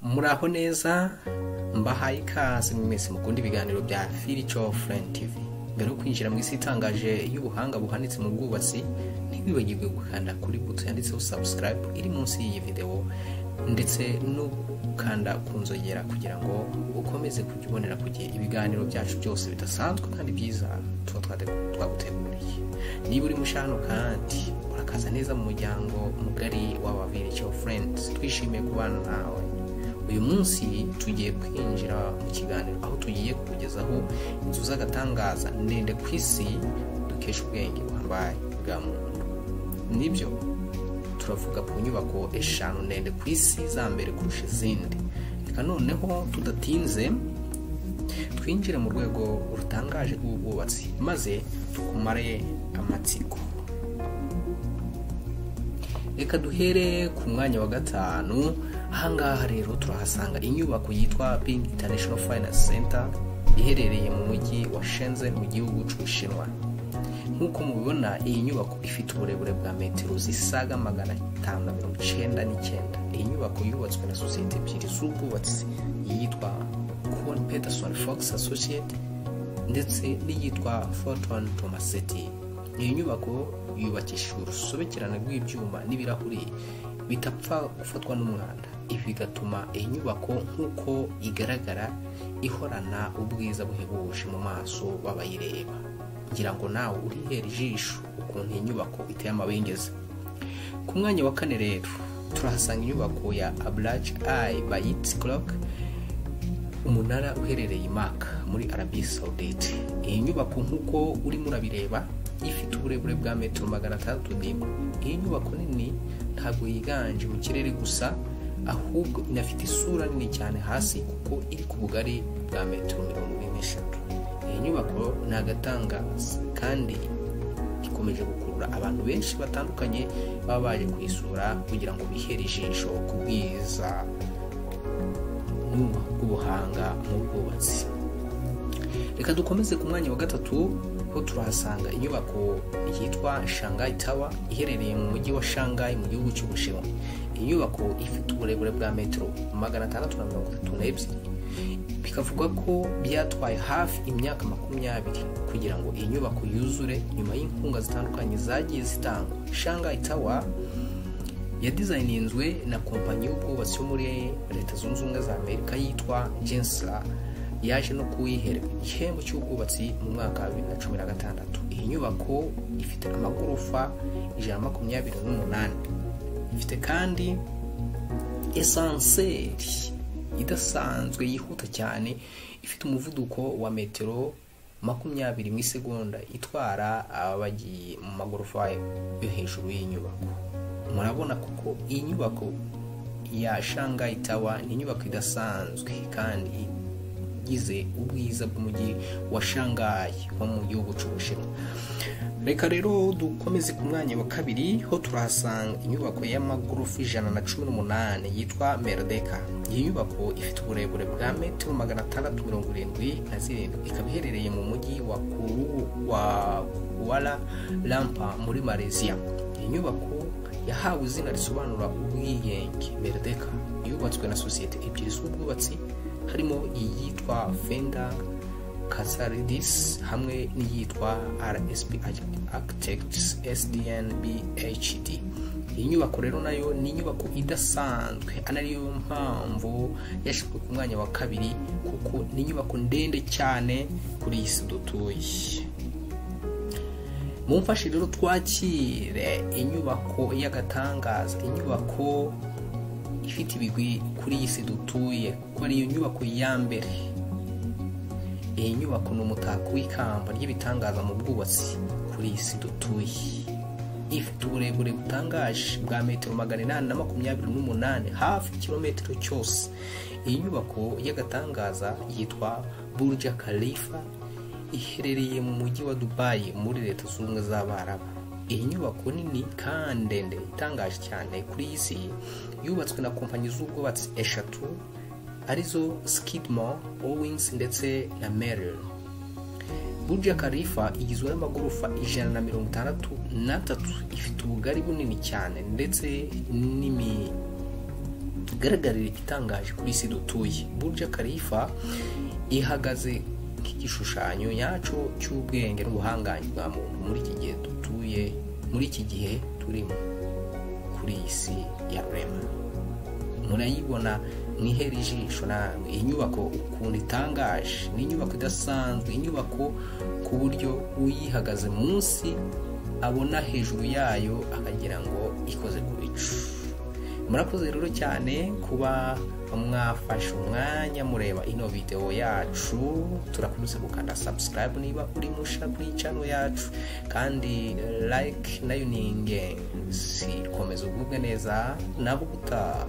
Muraho neza, mbahaye ikaze mwese mukunda ibiganiro bya Future Friend TV. Mbere yo kwinjira mu isi itangaje y'ubuhanga buhanitse mu bwubatsi, ntiwibagirwe gukanda kuri buto yanditseho subscribe iri munsi y'iyi video, ndetse no gukanda ku nzogera kugira ngo ukomeze kujya ubonera ku gihe ibiganiro byacu byose bidasanzwe kandi byiza tuba twaguteguriye. Niba uri mushya hano kandi, urakaza neza mu muryango mugari w'aba Virtual Friends. Twishimiye kubana nawe. Uyu munsi tugiye kwinjira mu kiganiro aho tugiye kukugezaho inzu z'agatangaza ndende ku isi dukesha ubwenge buhambaye bwa muntu. Nibyo, turavuga ku nyubako eshanu ndende ku isi za mbere kurusha izindi. Reka noneho tudatinze twinjire mu rwego rutangaje rw'ubwubatsi, maze tukumare amatsiko. Reka duhere ku mwanya wa gatanu. Ahangaha rero turahasanga inyubako yitwa Ping International Finance Center, iherereye mu mujyi wa Shenzhen mu gihugu cy'Ubushinwa. Nk'uko mubibona, iyi nyubako ifite uburebure bwa metero zisaga 599. Iyi nyubako yubatswe na sosiyete ebyiri z'ubwubatsi, iyitwa Kohn Pedersen Fox Associate ndetse n'iyitwa Forton Tomasetti. Iyi nyubako yubakishijwe urusobekerane rw'ibyuma n'ibirahuri bitapfa gufatwa n'umwanda. Ibi bigatuma iyi nyubako nk'uko igaragara ihorana ubwiza buhebuje mu maso b'abayireba. Ngira ngo nawe urihera ijisho ukuntu iyi nyubako iteye amabengeza. Ku mwanya wa kane rero turahasanga inyubako ya Abraj Al Bait Clock, umunara uherereye i Maka muri Arabie Saoudite. Iyi nyubako, nk'uko urimo urabireba, ifite uburebure bwa metero 601. Iyi nyubako nini ntabwo yiganje mu kirere gusa, ahubwo inafite isura nini cyane hasi, kuko iri ku bugari bwa metero 43. Iyi nyubako ni agatangaza kandi ikomeje gukurura abantu benshi batandukanye baba baje kuyisura kugira ngo bihere ijisho ku bwiza bw'ubuhanga mu bwubatsi. Reka dukomeze ku mwanya wa gatatu, ho turahasanga inyubako yitwa Shanghai Tower, iherereye mu mujyi wa Shanghai mu gihugu cy'Ubushinwa. Iyi nyubako ifite uburebure bwa metero 632. Bikavugwa ko byatwaye hafi imyaka 20 kugira ngo iyi nyubako yuzure, nyuma y'inkunga zitandukanye zagiye zitangwa. Shanghai Tower yadizayininzwe na kompanyi y'ubwubatsi yo muri Leta Zunze Ubumwe za Amerika yitwa Gensler, yaje no kuyiherwa igihembo cy'ubwubatsi mu mwaka wa 2016. Iyi nyubako ifite amagorofa 128. Ifite kandi ascenseur idasanzwe yihuta cyane, ifite umuvuduko wa metero 20 mu isegonda, itwara abagiye mu magorofa yo hejuru y'inyubako. Murabona kuko iyi nyubako ya Shanghai Tower ni inyubako idasanzwe kandi igize ubwiza bw'umujyi wa Shanghai wo mu gihugu cy'Ubushinwa. Reka rero dukomeze ku mwanya wa kabiri, ho turahasanga inyubako y'amagorofa 118 yitwa Merdeka. Iyi nyubako ifite uburebure bwa metero 677, ikaba iherereye mu mujyi wa Kuala Lumpur muri Malaysia. Iyi nyubako yahawe izina risobanura ubwigenge, Merdeka. Yubatswe na sosiyete ebyiri z'ubwubatsi, harimo iyitwa Fender Katsalidis hamwe n'iyitwa RSP Architects SDN BHD. Iyi nyubako rero nayo ni inyubako idasanzwe, ariyo mpamvu yashyizwe ku mwanya wa kabiri, kuko ni inyubako ndende cyane kuri iyi si dutuye. Mumfashe rero twakire inyubako y'agatangaza, inyubako ifite ibigwi kuri iyi si dutuye, kuko ariyo nyubako ya mbere. Iyi nyubako ni umutako w'ikamba ry'ibitangaza mu bwubatsi kuri iyi si dutuye. Ifite uburebure butangaje bwa metero 828, hafi kilometero cyose. Iyi nyubako y'agatangaza yitwa Burj Khalifa, iherereye mu mujyi wa Dubai muri Leta Zunze Ubumwe z'Abarabu. Iyi nyubako nini kandi ndende itangaje cyane kuri iyi si yubatswe na kompanyi z'ubwubatsi eshatu, arizo Skidmore, Owings ndetse na Merrill. Burj Khalifa igizwe n'amagorofa 163, ifite ubugari bunini cyane ndetse Imigaragarire itangaje kuri isi dutuye. Burj Khalifa ihagaze nk'igishushanyo nyacyo cy'ubwenge n'ubuhangange bwa muntu muri iki gihe dutuye, muri iki gihe turimo kuri iyi si ya Rurema. Murayibona, mwihera ijisho namwe iyi nyubako ukuntu itangaje. Ni inyubako idasanzwe, inyubako ku buryo uyihagaze munsi abona hejuru yayo akagira ngo ikoze ku bicu. Murakoze rero cyane kuba mwafashe umwanya mureba ino video yacu. Turakomeza gukanda subscribe niba uri musha kuri channel yacu, kandi like nayo ni ingenzi. Komeza ugubwe neza, nabo gutaha.